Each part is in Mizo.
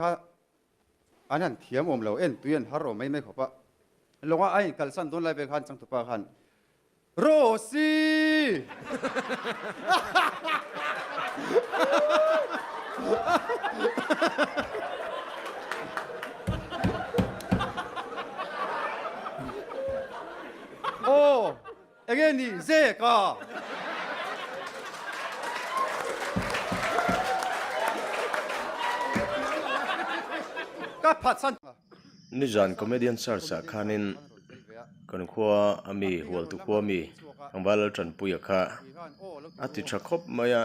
Kha an han thiam awm lo en tui an har awm mai mai khawp a. Lawnga a inkalsan dawn lai vel khan changtupa khan Rosy! Aw, enge ni zek a? Ka phatsan. Nizan comedian search ah khanin kan khua a mi hualtu khua mi tlangval Laltanpuia kha a ti tha khawp mai a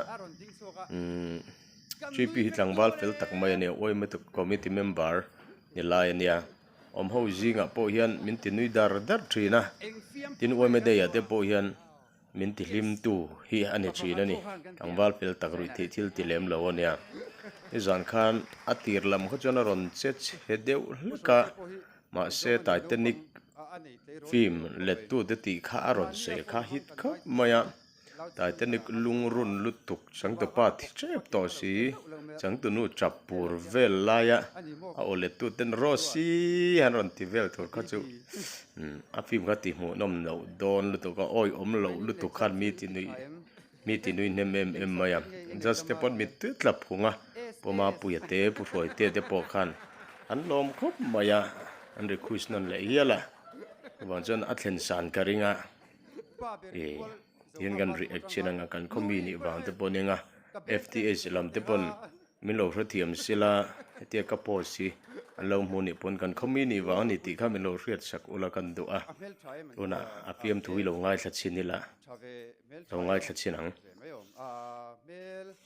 umm G P hi tlangval fel tak mai a nia uaima committee member ni lai a nia awm ho zingah pawh hian min ti nui dar dar thin a tin uaima day ah te pawh hian Min ti hlimtu hi a ni thin a ni. Tlangval fel tak ruih theih thil ti lem lo a nia. Nizan khan a tir lam kha chuan a rawn che chhe deuh hlek a, mahse Titanic film lettute tih kha a rawn sawi kha hit khawp mai a. Titanic lungrun lutuk changtupa thi tep tawh si, changtunu chap pur vel laia a aw lettuten Rosy an rawn ti vel tur kha chu A film kha ti hmuhnawm loh dawn lutuk a, awi awm loh lutuk khan mi ti nui mi ti nui hnem em em mai a, judge te pawn mit tui tla phung a, Pu Mapuia te Pu Hruaitea te pawh khan an lawm khawp mai a, an request nawn leh hial a, chuvang chuan a thlen san ka ring a, ih hian kan reaction anga kan khaw mi nih vang te pawh nia nga FTH lam te pawn. Min lo hrethiam sila, hetia ka post hi an lo hmu nih pawn kan khawmi nih vang a ni tih kha min lo hriat sak ula kan duh a, tunah a fiamthu hi lo ngaithla chhin ila, lo ngaithla chhin ang.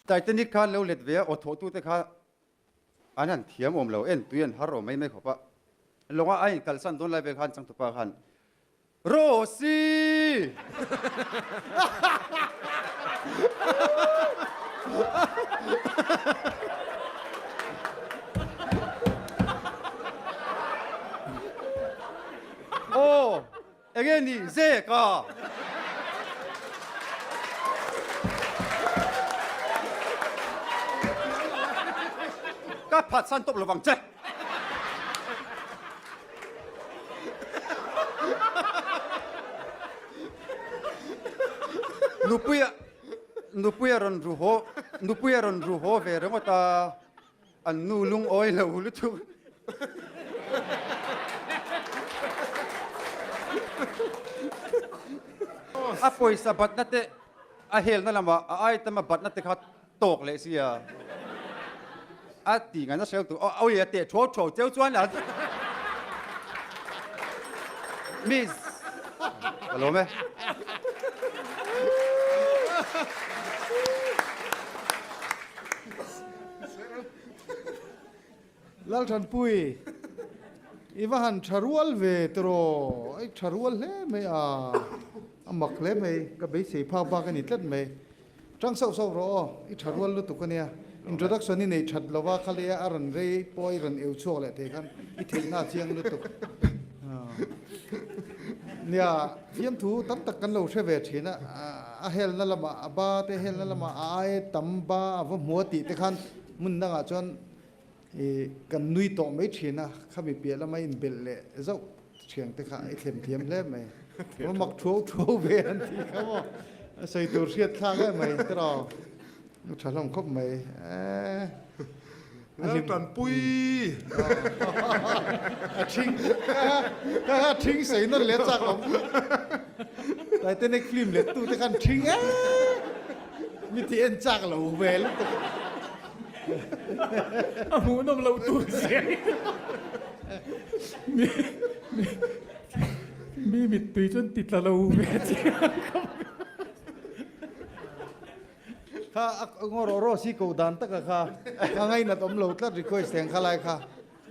Titanic kha lo let ve a, aw thawhtute kha an han thiam awm lo, en tui an har awm mai mai khawp a, lawnga a inkalsan dawn lai vel khan changtupa khan Rosy! Aw, enge ni zek a? Ka phatsan tawp lovang che. Nupuia Nupuia rawn ru haw Nupuia rawn ru haw ve ringawt a, an nu lungawi lo lutuk. A pawisa batna te a helna lamah a item a batna te kha tawk leh sia a ti ngaihna hrel tur aw awi a teh thuau thuau cheu chuan a miss ka lawm e. Lalthanpui, i va han tha rual ve tiraw? I tha rual hle mai a, a mak hle mai, ka beisei phak bak a ni tlat mai. Tang sauh sauh rawh aw, i tha rual lutuk a nia. Introduction i nei that lova kha leh a rawn rei pawh i rawn eu chhuak leh thei khan i theihna a chiang lutuk. Nia, fiamthu tam tak kan lo hre ve thin a, a helna lamah a ba te helna lamah a ai tam ba a va hmu a tih te khan hmun dangah chuan i kan nui tawh mai thin a, khami piah lama inbelh leh zauh Thiang te kha i thlem thiam hle mai. Va mak thuau thuau ve an tih kha maw. A sawi tur hriat thlak em mai tiraw. A tha hlawm khawp mai. Eh. Laltanpui. A thing ka kha thing sei nawn leh chak awm. Titanic film let tu te khan thing eh. Mi ti en chak lo ve lutuk. A hmuhnawm lo tur sia hi. Mi mittui chuan ti tla lo ve chiang khawp. Kha a ngaw rawh rawh si ko dan taka kha a ngainat awm lo tlat request eng kha lai kha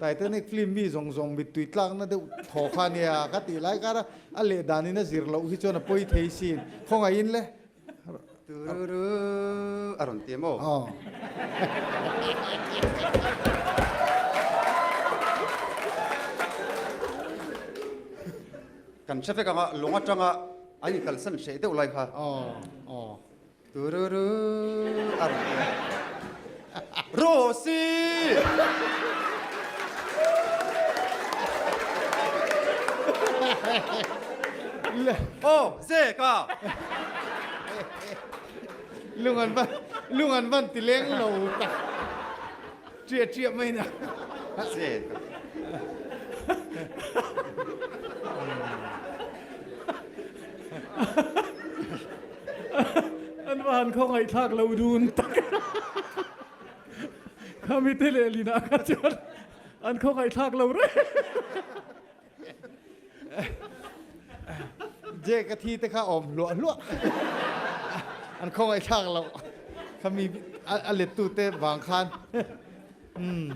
Titanic film mi zawng zawng mittui tlakna deuh thaw kha nia ka tih lai kar a a leh danin a zir loh hi chuan a pawi thei sin khawngaihin le Tururu a rawn ti maw? Aw. Kan hre vek anga lung atanga an inkalsan hreh deuh lai kha. Aw, aw. Tururu a rawn ti a. Rosy! Aw, Zeka! Lung an van lung an van ti leng lo tak ṭiah ṭiah mai na. Zeka. An va han khawngaihthlak lo dun tak. Khami te leh lina kha chuan an khawngaihthlak lo reng. Je ka thi te kha awm hluah hluah. An khawngaihthlak lo. Khami a lettu te vang khan. Um.